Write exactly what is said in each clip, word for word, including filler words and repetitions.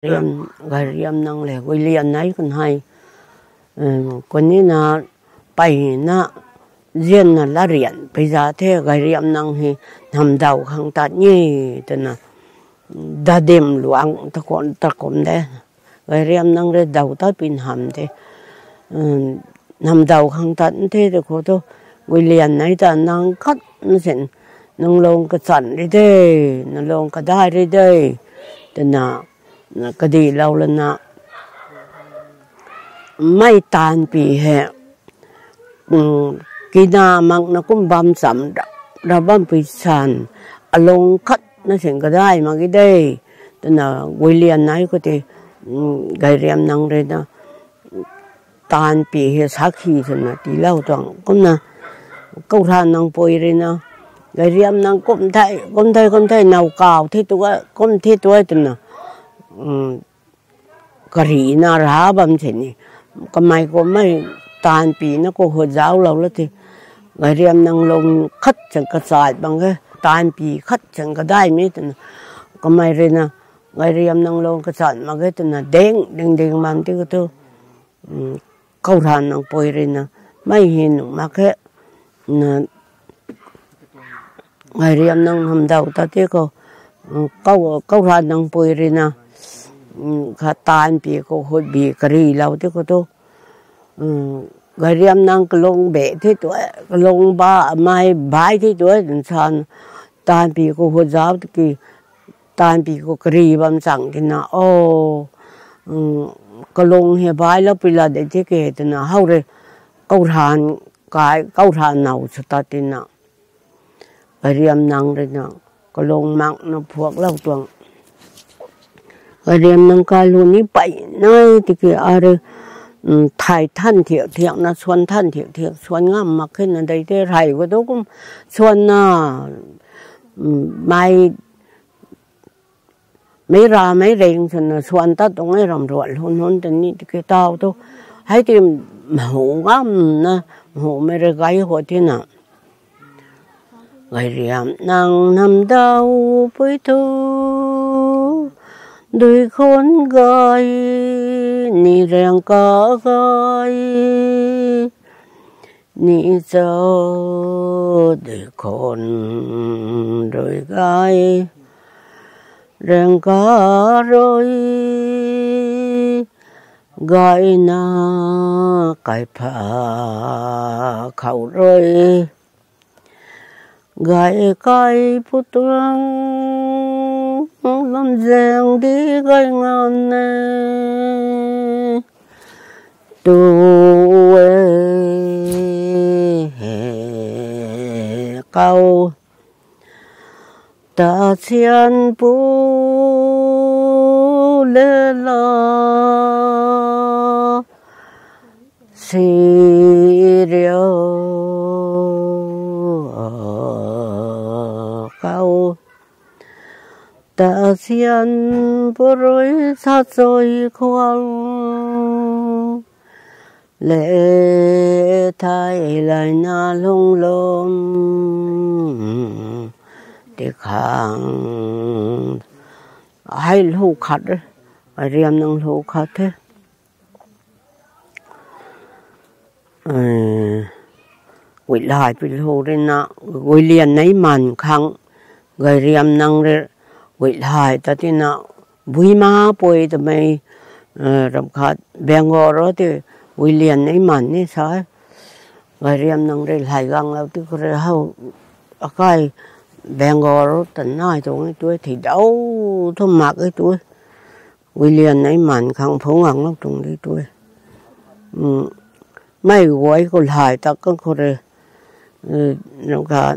Riam, Gairiam Nang le Guilian Nei kan hei. Em, kuni na, peyna, zianna la rian pei za the, Gairiam Nang hei, namdau khang tat ni, twna, dadim luang ta kon, ta kum de. Gairiam Nang rui dau ta pin ham the. Em, namdau khang tat the, te khou tu, Guilian Nei ta nang khat na sin, nang long kachan ri de, nang long kadai ri de, twna, na kadi lou lana, mei taanvpi hei, um, kina mak na kum bam cham ra, ra bam pui san, along khat na sin kadai mak ki de, twna Guilian Nei khou tei, um, Gairiam Nang rui na, taanvpi hei sakhi swna tiilou tuang. Kumna, Kaurhan Nang pui rui na, Gairiam Nang kum thei, kum thei, kum thei, now kaw the tu e, kum the tu e, twna, um, kari na ra bam sini. Kamei khou mei taanvpi na khou hut zauclou la the. Gairiam Nang long khat chang kachat bang e, taanvpi khat chang kadai mi twna. Kamei rui na, Gairiam Nang long kachat mak ge twna, ding, ding, ding bam ti khou tu. Um, Kaurhan Nang pui rui na, mei hei nuh mak khe, na, Gairiam Nang namdau ta ti khou, um, Kau-, Kaurhan Nang pui rui na, um, kha taanvpi khou hut bi kari lou ti khou tu. Um, Gairiam Nang kalung be the tu e, kalung ba, mei bai the tu e, twna san, taanvpi khou hut zauc tiki, taanvpi khou kari bam chang tina, o, um, kalung hei bai lou pui la de tiki, twna how rui, Kaurhan kai, Kaurhan now sa ta tina, Gairiam Nang rui na, kalung mak na phuaklou tuang. Gairiam Nang kai lu ni pey nai tiki a rui, um, thay than thiak thiak na, suan than thiak thiak, suan ngam mak khe na dei the, rey khou tu kum suan na, um, mei, mei ra, mei reng swna suan tat tuang e, ram ruan hun hun ta ni tiki taw tu. Hei ti mhu ngam na, mhu mei rui gay khou tina, Gairiam Nang namdau pui thu, dui khon gay, ni rang ka gay, ni cho dui khon rui gay, rang ka rui, gay na kai pha khou rui. Gay kai pu tuang lam zaeng di gay ngan e. Tu e he kau ta sian pu le la si riu kau. Ta sian pu rui sa choi khwang le thai lai na lung lum ti khang. Hei lu khat e, Gairiam Nang lu khat the. Eh, Guilay pi lu rui na, Guilian Neiman khang, Gairiam Nang rui, Guilay ta tina, bui ma pui twmei, eh, ram khat, Bengal ro ti, Guilian Neiman ni sa e. Gairiam Nang rui lay gang lou ti khou rui how, akai, Bengal ro ta nai tuang e tu e, thei dau thu mak e tu e. Guilian Neiman khang phungc gang lou tuang di tu e. Um, mei guay khou lay tak kan khou rui, eh, ram khat,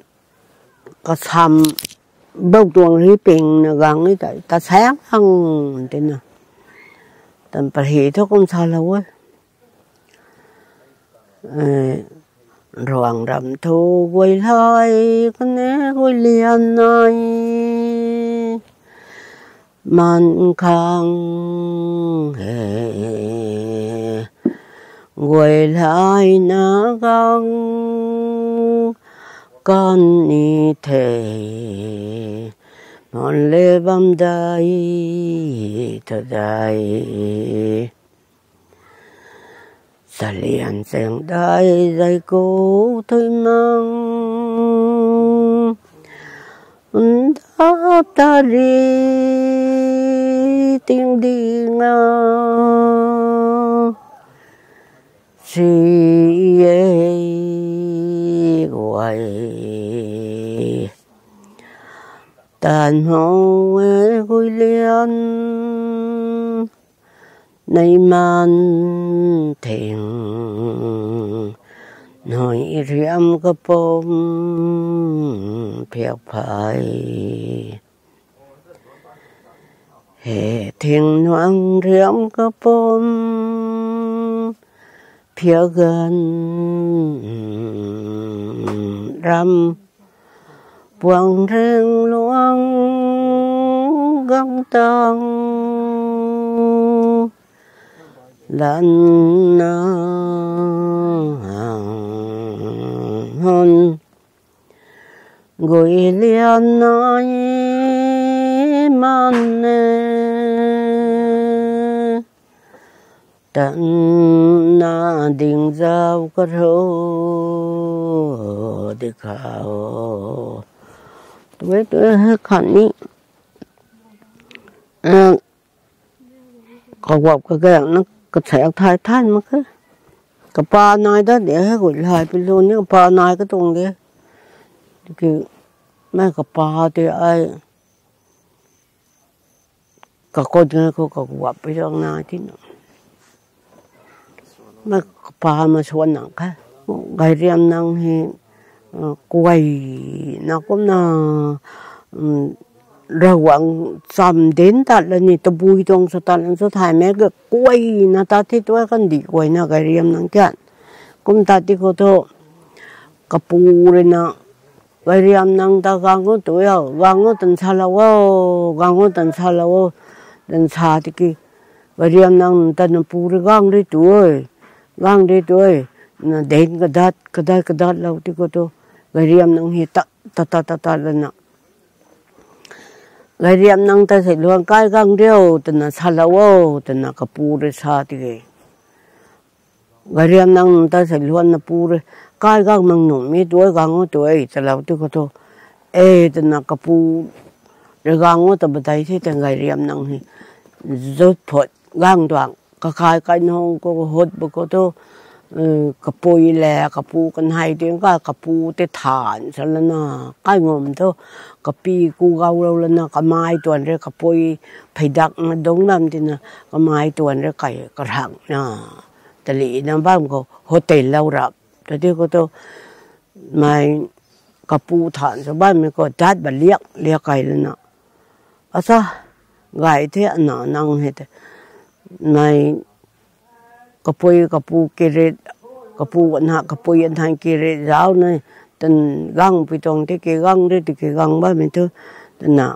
kasam bou tuang ri ping na gang ni ta, ta saeng ang tina. Tan pari thu kum sa lou e. Eh, ruang ram thu Guilay kane Guilian Neiman khang he, Guilay na gang kan ni the, Hon le bam dai, ta dai. Salian cheng dai zai ko thui mang. Nda ta ri ting di nga. Si e guay. Tan hmang e gui lian. Nei man thing. Noi riam kapom. Phiak phai. He thing nuang riam kapom. Phiak gan. Ram. Puang reng luang gang tang lan na hon gui lian nai man ne. Tan na ding zau ka ro di khou. Tui tui khan ni. Kawap kagaeng na kathak thay thay mak khe. Kapa nai da de he gui lai pi lu ni kapa nai ka tuang de. Ki mai kapa te ai. Kakot na khou kawap pi rang na ti na. Ma kapa ma suan nang kha. Gairiam nang hi, kuay na kumna, Ravguangc cham dinc tat la ni tabui tuang sa tat lan sa thay me ka kuay na tat the tu kandih kuay na gairiam nang kian. Kum tat ti khou thu, kapu rui na, gairiam nang ta gang o tu o, gang o tan salou o, gang o tan salou o, tan sa tiki, gairiam nang ta na pu rui gang ri tu o, gang ri tu o, na dinc kadat, kadat, kadat lou ti khou thu, gairiam nang hi tat, tat, tat, tat, tat lana. Gairiam nang ta sei luan kai gang rio, twna salou o, twna kapu rui sa tiki. Gairiam nang ta sei luan na pu rui, kai gang mang nuh mi tu o, gang o tu o, talou ti khou thu. E, twna kapu rui gang o ta badai the, twna gairiam nang hi. Zut phut gang tuang, kakai kai nung khou hut bu khou thu, kapui le, kapu kanhei ting ka, kapu te than sa lana, kai ngum thu, kapi ku gau lou lana, kamei tuan rui kapui pheidak na dungc lam tina, kamei tuan rui kai karang na, tali na bam khou hotel lou rap, ta ti khou thu, mei kapu than sa bammei khou dat ba liak, liak kai lana. Asa, gay the ana nang he te. Mei kapui, kapu kirit, kapu ana, kapui ana kirit zauc na, tan gang pui tuang tiki gang ri tiki gang bammei thu, twna.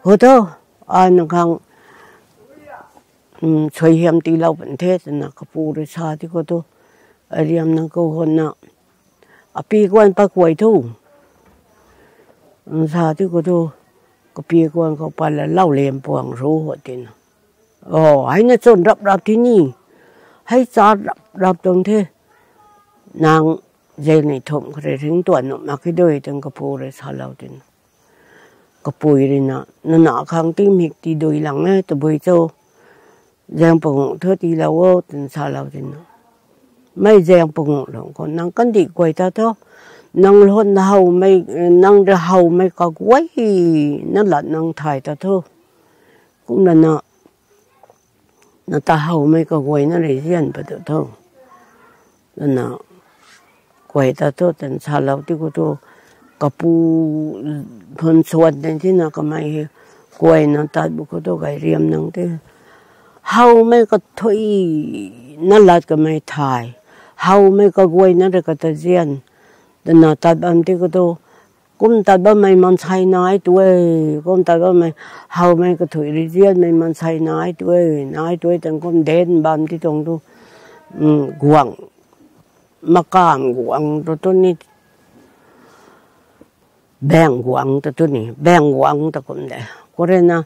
Ho thu, ai na khang, suaihiam tiilou pan the, twna kapu rui sa ti khou thu, gairiam nang khou hon na, api kuan pat kuay thu. Sa ti khou thu, kapi kuan khou pat la lou liam puang ru ho tina. O, hei na chwn rap rap ti ni. Hei cha rap rap tuang the. Nang zeng ni thumh kha rui ringc tuan nuh mak ki dui twna kapu rui salou tina. Kapui rui na, nana khang ti mik ti dui lang e, tabui cho. Zaeng panguh thu tiilou o, twna salou tina. Mei zaeng panguh lung khou, nang kandih kuay ta thu. Nang lhun howmei, nang rui howmei kaguay, na lat nang thay ta thu. Kumlana, na ta howmei kaguay na rui zian pa tu thu. Lana, kuay ta thu, tan salou ti khou thu, kapu phun suan ten tina kamei hi, kuay na tat bu khou thu gairiam nang te. Howmei kathui na lat kamei thay. Howmei kaguay na rui kata zian. Twna tat bam ti khou thu, kum tat bammei maansei nai tu e, kum tat bammei, howmei kathui rui zianmei maansei nai tu e, nai tu e tan kum dinc bam ti tuang thu, guang, makamv guang tu tu ni, baeng guang tu tu ni, baeng guang ta kum de. Khou rui na,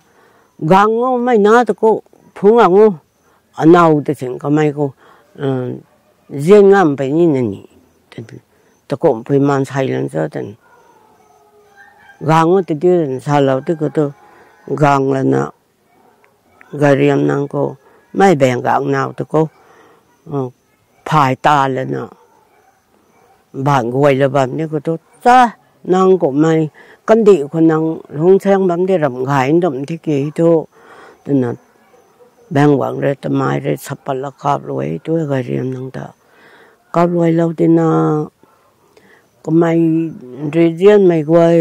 gang o, mei na ta khou, phung ang o, anaw ta sing kamei khou, zian ngam pei ni na ni, ta khou pui maansei lan cho twna, gang o ta di, salou ti khou tu, gang lana, Gairiamnang khou, mei bang gang naw ta khou, phay ta lana, baan guay la bam ni khou tu, cha, nang kummei, kandih khou nang lungcsaeng bam di ram gay ndam tiki thu, twna, bang guang rui, tamei rui, sapat la kap luai tu, Gairiamnang ta. Kap luailou tina, kamei rui zianmei guay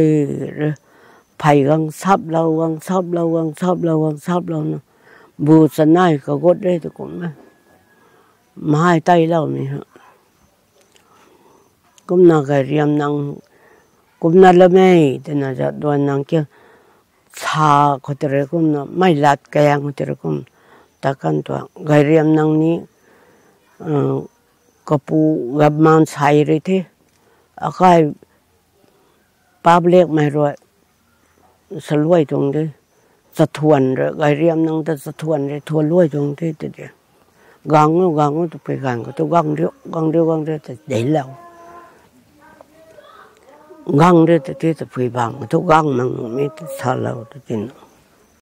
rui, phey gang saplou, gang saplou, gang saplou, gang saplou na, bu chanei kagut rui tu kum e. Mei teiloumei ha. Kumna Gairiamnang, kumna lamei, twna Jadonang ki, sa khou tei rui kumna, mei lat kaeng khou tei rui kum, ta kan tuang, Gairiamnang ni, kapu gam maansei rui the, akai publicmei rui, saluai tuang de, chathuan rui, Gairiamnang ta chathuan rui, thuan luai tuang the, tiki. Gang o, gang o, tapui gang khou tu, gang riu, gang riu, gang riu, ta deilou. Gang riu, ta ti, tapui bang khou tu, gang mang mi, ta salou, ta tina.